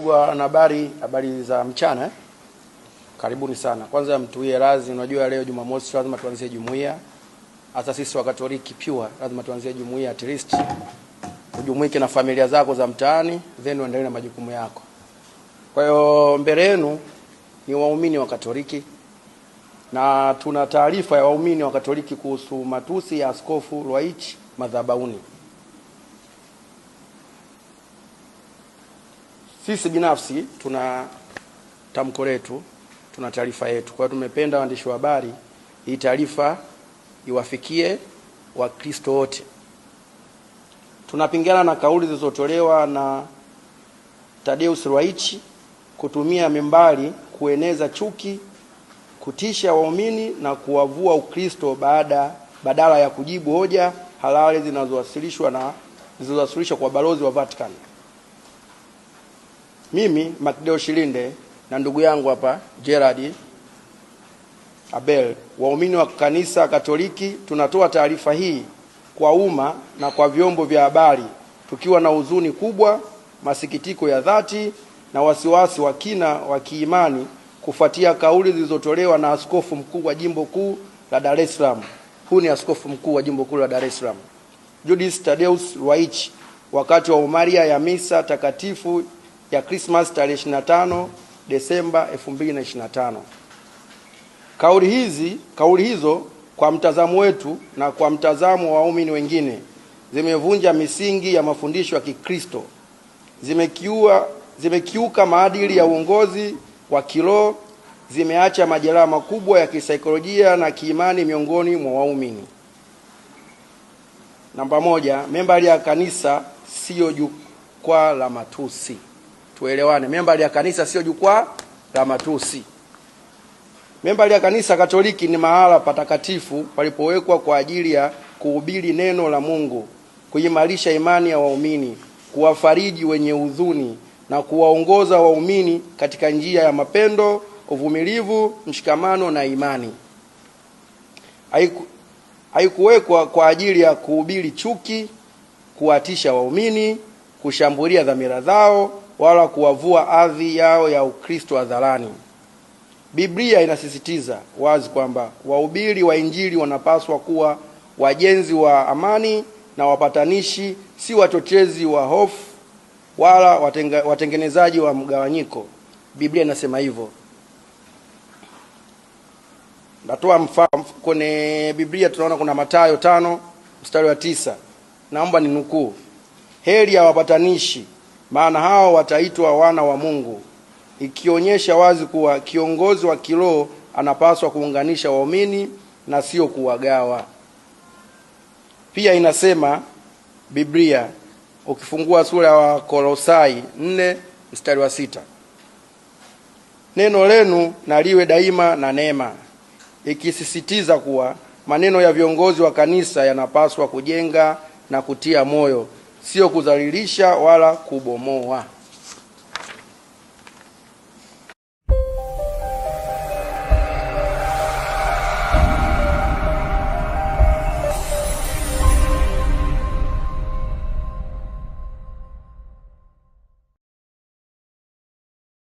Wanahabari, habari za mchana eh? Karibuni sana. Kwanza mtuie radhi, unajua leo Jumamosi lazima tuanzie jumuiya. Hasa sisi wa Katoliki pure lazima tuanzie jumuiya at least. Ujumuike na familia zako za mtaani then uendelee na majukumu yako. Kwa hiyo mbele yenu ni waumini wa Katoliki na tuna taarifa ya waumini wa Katoliki kuhusu matusi ya Askofu Ruwa'ichi madhabahuni. Sisi binafsi tuna tamko letu, tuna taarifa yetu. Kwa hiyo tumependa waandishi wa habari hii taarifa iwafikie Wakristo wote. Tunapingana na kauli zilizotolewa na Tadeus Ruwa'ichi kutumia mimbari kueneza chuki, kutisha waumini na kuwavua Ukristo badala ya kujibu hoja halali zinazowasilishwa kwa balozi wa Vatican. Mimi Macdeo Shilinde na ndugu yangu hapa Gerard Abel, waumini wa kanisa Katoliki, tunatoa taarifa hii kwa umma na kwa vyombo vya habari tukiwa na huzuni kubwa, masikitiko ya dhati na wasiwasi wa kina wa kiimani kufuatia kauli zilizotolewa na askofu mkuu wa jimbo kuu la Dar es Salaam. Huyu ni askofu mkuu wa jimbo kuu la Dar es Salaam, Judith Tadeus Ruwa'ichi, wakati wa umaria ya misa takatifu ya Christmas tarehe 25 Desemba 2025. Kauli hizo kwa mtazamo wetu na kwa mtazamo wa waumini wengine zimevunja misingi ya mafundisho ya Kikristo, zimekiuka maadili ya uongozi wa kiroho, zimeacha majeraha makubwa ya kisaikolojia na kiimani miongoni mwa waumini. Namba 1, membari ya kanisa sio jukwaa la matusi. Tuelewane, membari ya kanisa sio jukwaa la matusi. Membari ya kanisa Katoliki ni mahala patakatifu palipowekwa kwa ajili ya kuhubiri neno la Mungu, kuimarisha imani ya waumini, kuwafariji wenye huzuni na kuwaongoza waumini katika njia ya mapendo, uvumilivu, mshikamano na imani. Haikuwekwa kwa ajili ya kuhubiri chuki, kuwatisha waumini, kushambulia dhamira zao wala kuwavua hadhi yao ya Ukristo hadharani. Biblia inasisitiza wazi kwamba wahubiri wa Injili wanapaswa kuwa wajenzi wa amani na wapatanishi, si wachochezi wa hofu wala watengenezaji wa mgawanyiko. Biblia inasema hivyo. Natoa mfano kwenye Biblia, tunaona kuna Mathayo 5 mstari wa 9. Naomba ninukuu: heri ya wapatanishi, maana hao wataitwa wana wa Mungu. Ikionyesha wazi kuwa kiongozi wa kiroho anapaswa kuunganisha waumini na sio kuwagawa. Pia inasema Biblia, ukifungua sura ya Kolosai 4 mstari wa 6, neno lenu na liwe daima na neema, ikisisitiza kuwa maneno ya viongozi wa kanisa yanapaswa kujenga na kutia moyo, sio kudhalilisha wala kubomoa.